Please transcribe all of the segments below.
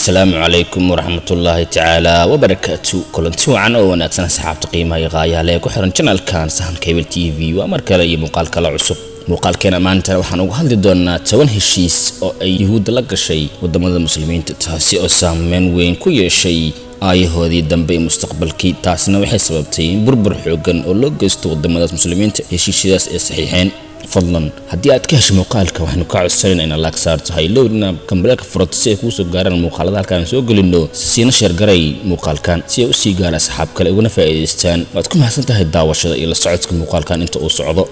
Asalaamu calaykum waraxmatullaahi tacaala wabarakaatu. Kulanti wacan oo wanaagsan, asxaabta qiimaha iyo qaayaha leh ee ku xiran channelkan Sahanka Hebel TV. Waa mar kale iyo muuqaal kale cusub. Muuqaalkeena maantana waxaan uga hadli doonaa 10 heshiis oo ay Yuhuudda la gashay wadamada Muslimiinta, taasi oo saameyn weyn ku yeeshay aayahoodii dambe ee mustaqbalkii. Taasina waxay sababtay in burbur xoogan oo loo geysto wadamadaas Muslimiinta heshiisyadaas ay saxiixeen. Fadlan, haddii aad ka hesho muuqaalka, waxaynu kaa codsanayna inaad like saarto, haylowdna gambaleelka furato si ay kuu soo gaaraan muuqaalada halkaan soo gelino. Siina share garay muuqaalkan si ay usii gaaraan asxaab kale ugana faa'iidaystaan. Waad ku mahadsan tahay daawashada iyo la socodka muuqaalkan inta uu socdo.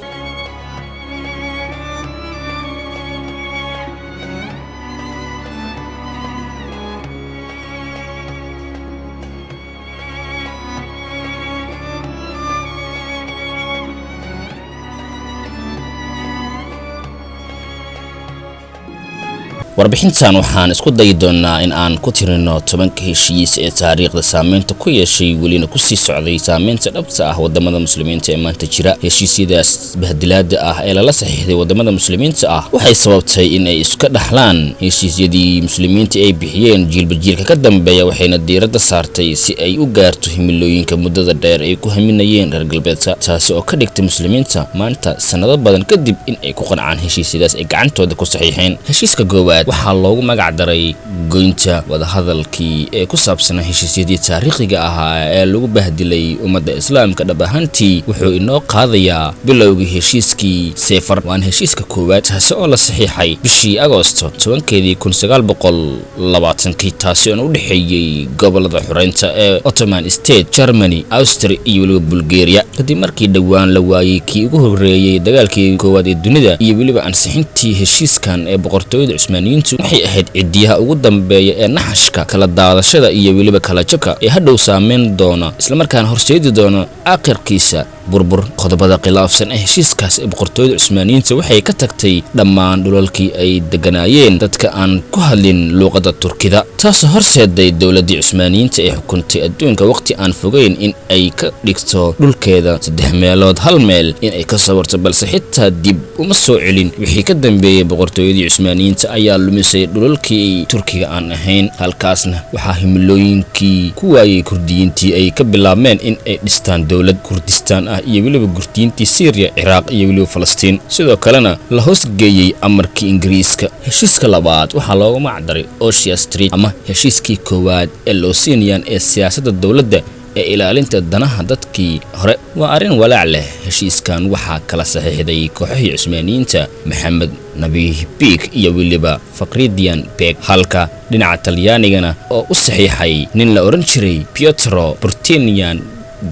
Warbixintan waxaan isku dayi doonaa in aan ku tirino 10-ka heshiis ee taariikhda saameynta ku yeeshay, welina kusii socday saameynta dhabta ah wadamada Muslimiinta ee maanta jira. Heshiisyadaas bahdilaada ah ee lala saxiixday wadamada Muslimiinta ah waxay sababtay in ay iska dhaxlaan heshiisyadii Muslimiinta ay bixiyeen jiilba jiilka ka dambeeya, waxayna diiradda saartay si ay u gaarto himilooyinka muddada dheer ay ku haminayeen reer galbeedka, taasi oo ka dhigtay Muslimiinta maanta sanado badan kadib in ay ku qancaan heshiisyadaas ay gacantooda ku saxiixeen. Heshiiska koowaad waxaa loogu magac daray goynta wadahadalkii ee ku saabsanaa heshiisyadii taariikhiga ahaa ee lagu bahdilay ummadda Islaamka. Dhab ahaantii wuxuu inoo qaadayaa bilowgii heshiiskii Seefar, waana heshiiska koowaad, taasi oo la saxiixay bishii Agoosto 10-keedii 1920-kii, taasi oona u dhexeeyey gobolada xoreynta ee Ottoman State, Germany, Austria iyo weliba Bulgaria, kadib markii dhowaan la waayey kii ugu horreeyey dagaalkii koowaad ee dunida. Iyo weliba ansixintii heshiiskan ee boqortooyada Cusmaaniyiintu waxay ahayd cidiyaha ugu dambeeya ee naxashka kala daadashada iyo weliba kala jabka ee hadhow saameyn doona, islamarkaana horseedi doona aakhirkiisa burbur. Qodobada khilaafsan ee heshiiskaas ee boqortooyada Cusmaaniyiinta waxay ka tagtay dhammaan dhulalkii ay deganaayeen dadka aan ku hadlin luuqadda Turkida, taasoo horseeday dowladdii Cusmaaniyiinta ee xukuntay adduunka waqti aan fogeyn in ay ka dhigto dhulkeeda saddex meelood hal meel in ay ka sawirto, balse xitaa dib uma soo celin. Wixii ka dambeeyey, boqortooyadii Cusmaaniyiinta ayaa lumisay dhulalkii Turkiga aan ahayn. Halkaasna waxaa himilooyinkii ku waayey Kurdiyiintii ay ka bilaabmeen in ay dhistaan dowlad Kurdistaan ah iyo weliba Gurdiyiintii Syriya, Ciraaq iyo weliba Falastiin, sidoo kalena la hoosgeeyey amarkii Ingiriiska. Heshiiska labaad waxaa loogu magacdaray Osia Street ama heshiiskii koowaad ee Losinian ee siyaasadda dowladda ee ilaalinta danaha dadkii hore. Waa arrin walaac leh. Heshiiskan waxaa kala saxiixday kooxihii Cusmaaniyiinta Maxamed Nabiih Bik iyo weliba Fakridian Bek, halka dhinaca Talyaanigana oo u saxiixay nin la odhan jiray Pietro Bortinian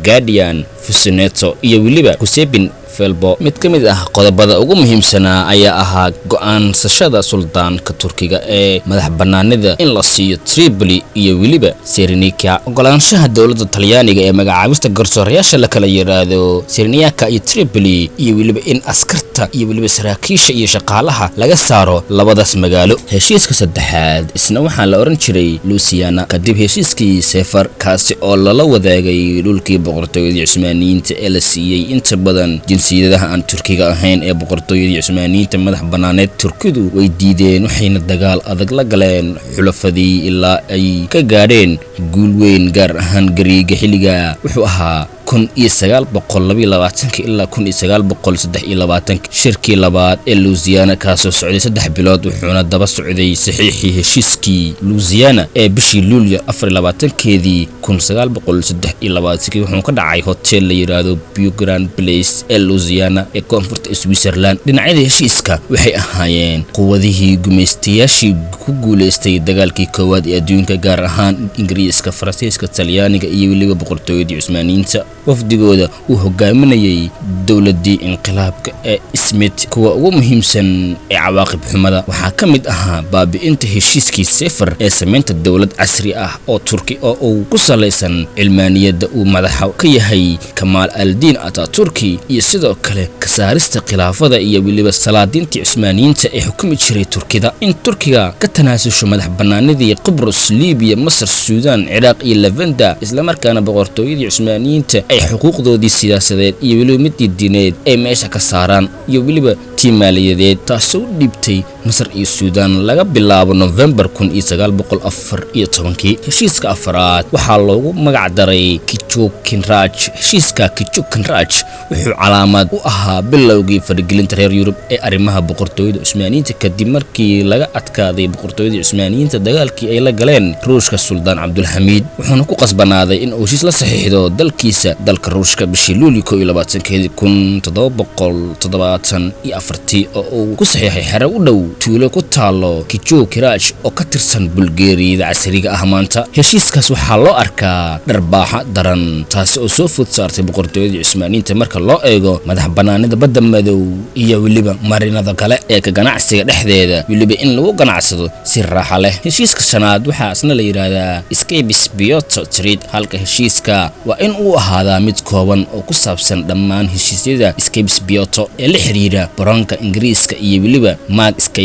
Guardian Fusineto iyo weliba Husebin Felbo. Mid ka mid ah qodobada ugu muhiimsanaa ayaa ahaa go'aansashada suldaanka Turkiga ee madax bannaanida in la siiyo Tripoli iyo weliba Serenika, ogolaanshaha dowladda Talyaaniga ee magacaabista garsoorayaasha la kala yiraahdo Serenaka iyo Tripoli, iyo weliba in askarta iyo weliba saraakiisha iyo shaqaalaha laga saaro labadaas magaalo. Heshiiska saddexaad isna waxaa la oran jiray Luciana, kadib heshiiskii Sefar, kaasi oo lala wadaagay dhulkii boqortooyadii Cusmaaniyiinta ee la siiyey inta badan jinsiyadaha aan Turkiga ahayn ee boqortooyadii Cusmaaniyiinta madax banaaneed. Turkidu way diideen, waxayna dagaal adag la galeen xulafadii ilaa ay ka gaadheen guul weyn, gaar ahaan Gariiga. Xilliga wuxuu ahaa 1922-kii ilaa 1923-kii. Shirkii labaad ee Louisiana kaasoo socday 3 bilood, wuxuuna daba socday saxiixii heshiiskii Louisiana ee bishii Luulyo 24-keedii 1923-kii. Wuxuu ka dhacay hotel la yiraahdo Grand Place ee Louisiana ee koonfurta Switzerland. Dhinacyada heshiiska waxay ahaayeen quwadihii gumaystayaashii ku guuleystay dagaalkii koowaad ee adduunka, gaar ahaan Ingiriiska, Faransiiska, Talyaaniga iyo weliba boqortooyadii Cusmaaniyiinta. Wafdigooda uu hogaaminayay dowladdii inqilaabka ee Smith. Kuwa ugu muhiimsan ee cawaaqib xumada waxaa ka mid ahaa baabi'inta heshiiskii Sefer ee samaynta dowlad casri ah oo Turki oo uu ku salaysan cilmaaniyadda uu madaxa ka yahay Kamaal Aldiin Ataturki, iyo sidoo kale ka saarista khilaafada iyo weliba salaadiintii Cusmaaniyiinta ee xukumi jiray Turkida, in Turkiga ka tanaasusho madax bannaanidii Qibrus, Liibiya, Masar, Suudaan, Ciraaq iyo Levanta, islamarkaana boqortooyadii Cusmaaniyiinta ay xuquuqdoodii siyaasadeed iyo weliba midii diineed ay meesha ka saaraan iyo weliba tii maaliyadeed, taasoo u dhiibtay Masar iyo Suudaan laga bilaabo November 1914. Heshiiska afaraad waxaa loogu magac daray Kijukinraj. Heshiiska Kijukinraj wuxuu calaamad u ahaa bilowgii faragelinta reer Yurub ee arrimaha Boqortooyada Cusmaaniyiinta, kadib markii laga adkaaday Boqortooyada Cusmaaniyiinta dagaalkii ay la galeen Ruushka Suldaan Cabdulxamiid, wuxuuna ku qasbanaaday in uu heshiis la saxiixdo dalkiisa, dalka Ruushka, bishii Luulyo 21-keedii 1774, oo uu ku saxiixay xero u dhow tuulo ku taalo Kijokiraj oo ka tirsan Bulgeeriyada casriga ah maanta. Heshiiskaas waxaa loo arkaa dharbaaxa daran, taasi oo soo food saartay Boqortooyada Cusmaaniyiinta marka loo eego madax banaanida Badda Madow iyo weliba marinada kale ee ka ganacsiga dhexdeeda, weliba in lagu ganacsado si raaxa leh. Heshiiska shanaad waxaa isna la yidhaahdaa Scapes Bioto Treaty, halka heshiiska waa in uu ahaadaa mid kooban oo ku saabsan dhammaan heshiisyada Scapes Bioto ee la xiriira baroonka Ingiriiska iyo weliba Mark Scapes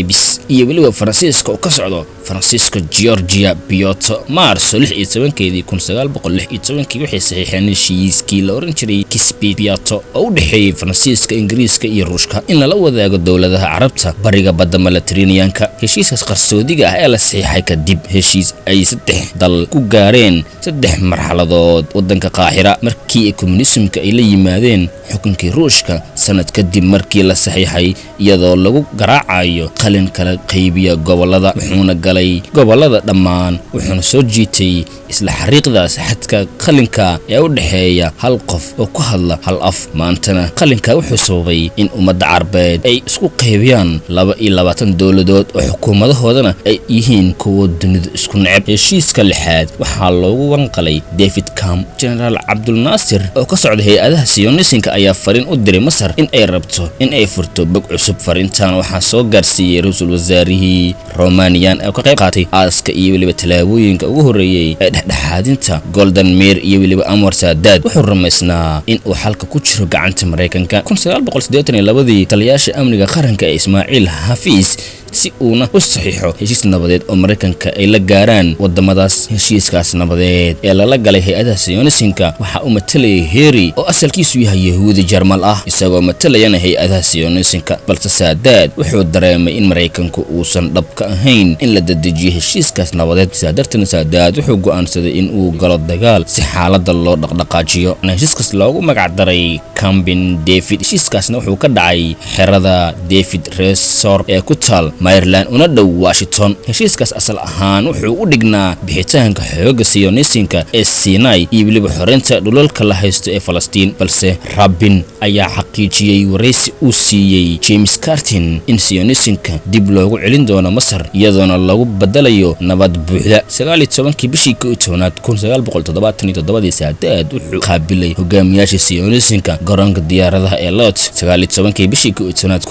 iyo weliba Faransiiska oo ka socdo Francisco Georgia Bioto. Maarso 16-keedii 1916-kii waxay saxiixeen heshiiskii la oran jiray Kisbi Bioto oo u dhexeeyey Faransiiska, Ingiriiska iyo Ruushka in lala wadaago dowladaha Carabta bariga badda Mediterranean-ka. Heshiiskaas qarsoodiga ah ee la saxiixay kadib heshiis ay saddex dal ku gaareen saddex marxaladood waddanka Qaahira markii ay communismka ay la yimaadeen xukunkii Ruushka sanad kadib markii la saxiixay, iyadoo lagu garaacayo qalin kala qaybiya gobollada, wuxuuna galay gobollada dhammaan, wuxuuna soo jiitay isla xariiqdaas xadka qalinka ee u dhexeeya hal qof oo ku hadla hal af. Maantana qalinka wuxuu sababay in ummadda Carbeed ay isku qaybiyaan 22 dowladood oo xukuumadahoodana ay yihiin kuwo dunida isku neceb. Heshiiska lixaad waxaa loogu wanqalay David Cam. Generaal Cabdulnaasir oo ka socda hay-adaha Sionisinka ayaa fariin u diray Masar in ay rabto in ay furto bog cusub. Fariintan waxaa soo gaarsiiyey ra-iisul wasaarihii Romanian ee ka qayb qaatay aaska iyo weliba tallaabooyinka ugu horreeyey ee dhexdhexaadinta Golden Meer iyo weliba Anwar Saadaad. Wuxuu rumaysnaa in uu xalka ku jiro gacanta Maraykanka. 1982-dii taliyaasha amniga qaranka ee Ismaaciil Xafiis si uuna u saxiixo heshiis nabadeed oo Maraykanka ay la gaaraan wadamadaas. Heshiiskaas nabadeed ee lala galay hay-adaha Sionisinka waxaa uu matalayay Heri oo asalkiisu yahay Yahuudi Jarmal ah, isagoo matalayana hay-adaha Sionisinka, balse Saadaad wuxuu dareemay in Maraykanku uusan dhab ka ahayn in la dedejiyo heshiiskaas nabadeed. Sidaa darteedna Saadaad wuxuu go'aansaday in uu galo dagaal si xaaladda loo dhaqdhaqaajiyo. Heshiiskaas loogu magac daray Campin David. Heshiiskaasna wuxuu ka dhacay xerada David Resort ee ku taal Maryland una dhow Washington. Heshiiskaas asal ahaan wuxuu u dhignaa bixitaanka xoogga Sionisinka ee Sinai iyo weliba xoreynta dhulalka la haysto ee Falastiin, balse Rabin ayaa xaqiijiyey waraysi uu siiyey James Cartin in Sionisinka dib loogu celin doono Masar iyadoona lagu badalayo nabad buuxda. 19-kii bishii 11aad 1977-dii Saadaad wuxuu qaabilay hogaamiyaasha Sionisinka garoonka diyaaradaha ee Lot. 19-kii bishii 11aad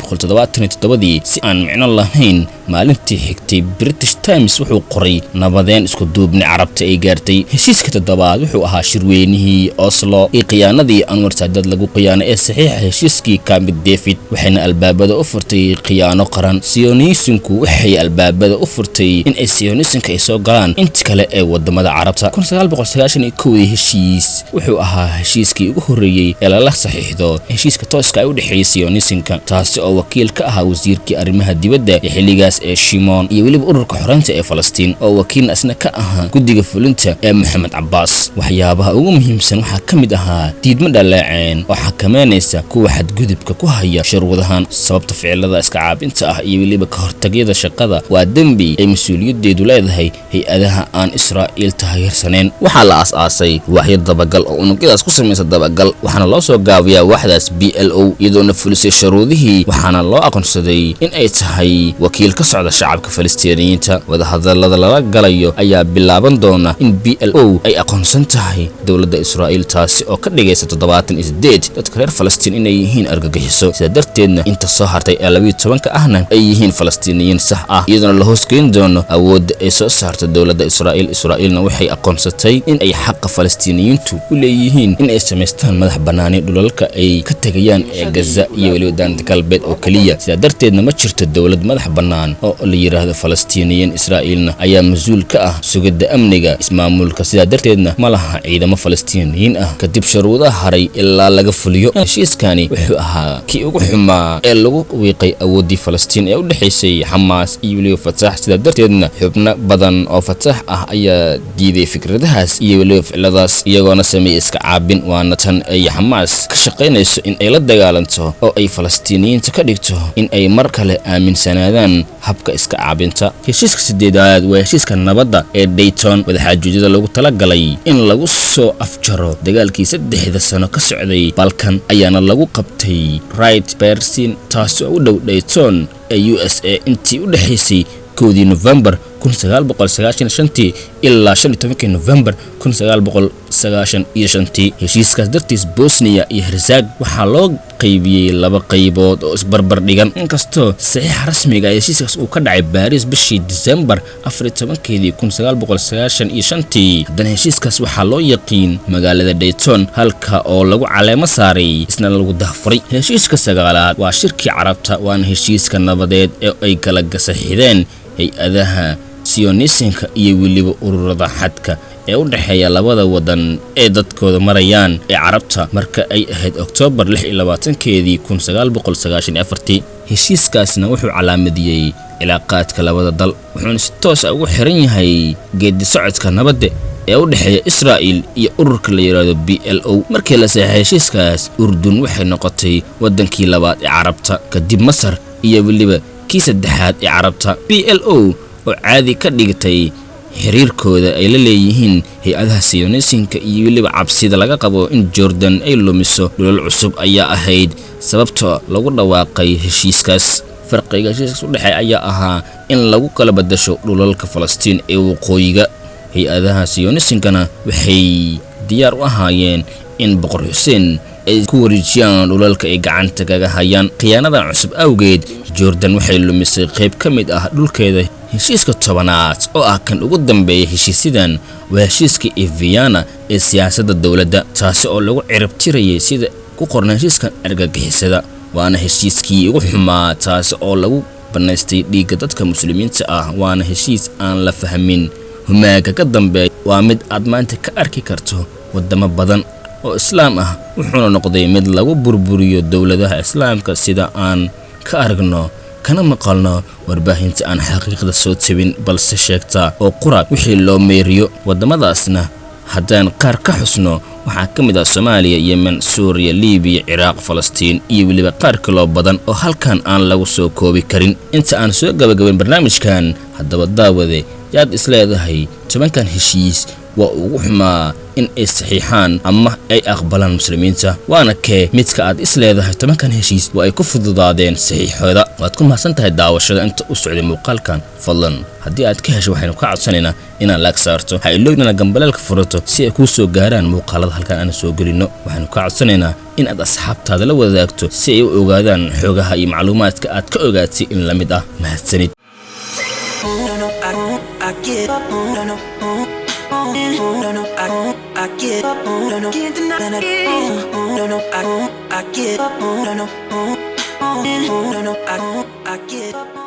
1977-dii, si aan micno lahayn, maalintii xigtay British Times wuxuu qoray nabadeen isku duubni Carabta ay gaartay. Heshiiska toddobaad wuxuu ahaa shirweynihii Oslo iyo khiyaanadii Anwar Saadaad lagu khiyaanay ee saxiixa heshiiskii Camp David, waxayna albaabada u furtay khiyaano qaran. Sioniisinku waxay albaabada u furtay in ay Sionisinka ay soo galaan inta kale ee wadamada Carabta. 1991-dii heshiis wuxuu ahaa heshiiskii ugu horreeyey ee lala saxiixdo heshiiska tooska ay u dhexeeyay Sionisinka, taasi oo wakiil ka ahaa wasiirkii arrimaha dibadda ee xilligaas ee Shimon iyo weliba ururka xoreynta ee Falastiin oo wakiil asna ka ahaa guddiga fulinta ee Maxamed Cabbaas. Waxyaabaha ugu muhiimsan waxaa ka mid ahaa diidmo dhaleeceen oo xakameynaysa kuwa xadgudubka ku haya shuruudahan. Sababta ficilada iska caabinta ah iyo weliba ka hortagyada shaqada waa dembi ay mas-uuliyaddeedu leedahay hay-adaha aan Israa'iil taageersaneyn. Waxaa la aas-aasay waaxyo dabagal oo unugyadaas ku samaysa dabagal, waxaana loo soo gaabiyaa waaxdaas BLO, iyadoona fulisay shuruudihii, waxaana loo aqoonsaday in ay tahay wakiil ka socda shacabka Falastiiniyiinta. Wadahadallada lala galayo ayaa bilaaban doona in BLO ay aqoonsan tahay dowladda Israa'iil, taasi oo ka dhigaysa 78 dadka reer Falastiin inay yihiin argagixiso, sidaa darteedna inta soo hartay ee 12-ka ahna ay yihiin Falastiiniyiin sax ah, iyadoona la hoosgeyn doono awoodda ay soo saarto dowladda Israa'iil. Israa'iilna waxay aqoonsatay in ay xaqa Falastiiniyiintu u leeyihiin in ay samaystaan madax bannaani dhulalka ay ka tegayaan ee Gaza iyo weliba Daanta Galbeed oo keliya, sidaa darteedna ma jirto jirto dowlad madax bannaan oo la yiraahdo Falastiiniyiin. Israa'iilna ayaa mas-uul ka ah sugidda amniga ismaamulka, sidaa darteedna ma laha ciidamo Falastiiniyiin ah kadib shuruudaha haray ilaa laga fuliyo. Heshiiskani wuxuu ahaa kii ugu xumaa ee lagu wiiqay awooddii Falastiin ee u dhexaysay Xamaas iyo weliba Fatax. Sidaa darteedna xubno badan oo Fatax ah ayaa diiday fikradahaas iyo weliba ficiladaas, iyagoona sameeyey iska caabin. Waana tan ay Xamaas ka shaqaynayso in ay la dagaalanto oo ay Falastiiniyiinta ka dhigto in ay mar kale aaminsanaadaan habka iska caabinta. Heshiiska sideedaad waa heshiiska nabadda ee Dayton. Wadaxaajoojyada loogu talagalay in lagu soo afjaro dagaalkii 3da sano ka socday Balkan ayaana lagu qabtay Right Bersin, taasi oo u dhow Dayton ee USA, intii u dhexaysay 1dii Nofembar 1995tii ilaa 15kii Nofembar 1995tii. Heshiiskaas dartiis Bosniya iyo Herzeg waxaa loo qaybiyey laba qaybood oo isbarbar dhigan. Inkastoo saxiixa rasmiga ee heshiiskaas uu ka dhacay Baariis bishii Disembar 14keedii 1995tii, haddana heshiiskaas waxaa loo yaqiin magaalada Dayton, halka oo lagu caleemo saaray isna lagu dahfuray. Heshiiska sagaalaad waa shirkii Carabta, waana heshiiska nabadeed ee ay kala saxiixdeen hay-adaha Sionisinka iyo weliba ururada xadka ee u dhexeeya labada wadan ee dadkooda marayaan ee Carabta, marka ay ahayd Oktoobar 26keedii 1994. Heshiiskaasna wuxuu calaamadiyey cilaaqaadka labada dal, wuxuuna si toos ah ugu xiran yahay geedi socodka nabadda ee u dhexeeya Israa'il iyo ururka la yidhaahdo PLO. Markii la saxeexay heshiiskaas, Urdun waxay noqotay waddankii labaad ee Carabta kadib Masar iyo weliba kii saddexaad ee Carabta. PLO oo caadi ka dhigtay xiriirkooda ay la leeyihiin hay-adaha Sionisinka iyo weliba cabsida laga qabo in Jordan ay lumiso dhulal cusub ayaa ahayd sababta lagu dhawaaqay heshiiskaas. Farqiga heshiiskaas u dhexeeya ayaa ahaa in lagu kala badasho dhulalka Falastiin ee waqooyiga. Hay-adaha Siyonisinkana waxay diyaar u ahaayeen in Boqor Xuseen ay ku wareejiyaan dhulalka ay gacanta kaga hayaan. Khiyaanadan cusub awgeed, Jordan waxay lumisay qayb ka mid ah dhulkeeda. Heshiiska 10aad oo ah kan ugu dambeeya heshiisyadan waa heshiiska Vienna ee siyaasadda dowladda, taasi oo lagu ciribtirayay, sida ku qorna heshiiskan, argagixisada. Waana heshiiskii ugu xumaa, taasi oo lagu bannaystay dhiigga dadka Muslimiinta ah. Waana heshiis aan la fahmin humaaga ka dambeeya. Waa mid aad maanta ka arki karto waddamo badan oo Islaam ah, wuxuuna noqday mid lagu burburiyo dowladaha Islaamka, sida aan ka aragno kana maqalno warbaahinta aan xaqiiqda soo tabin balse sheegta oo qura wixii loo meeriyo. Waddamadaasna haddaan qaar ka xusno, waxaa ka mid ah Soomaaliya, Yemen, Suuriya, Liibiya, Ciraaq, Falastiin iyo weliba qaar kaloo badan oo halkan aan lagu soo koobi karin. Inta aan soo gabagabayn barnaamijkan, haddaba daawade, yaad isleedahay 10kan heshiis waa ugu xumaa in ay saxiixaan ama ay aqbalaan Muslimiinta? Waana kee midka aad is leedahay 10kan heshiis waa ay ku fududaadeen saxiixooda? Waad ku mahadsan tahay daawashada inta u socday muuqaalkan. Fadlan haddii aad ka hesho, waxaynu ka codsanaynaa inaad like saarto. Ha iloogin inaad gambaleelka furato si ay kuu soo gaaraan muuqaalada halkan aan soo gelino. Waxaynu ka codsanaynaa in aad asxaabtaada la wadaagto si ay u ogaadaan xogaha iyo macluumaadka aad ka ogaatay in la mid ah. Mahadsanid. No, no, I get up. No, no, no, no, I get up. No, no, can't deny it. No, no, I get up. No, no, no, no, I get up.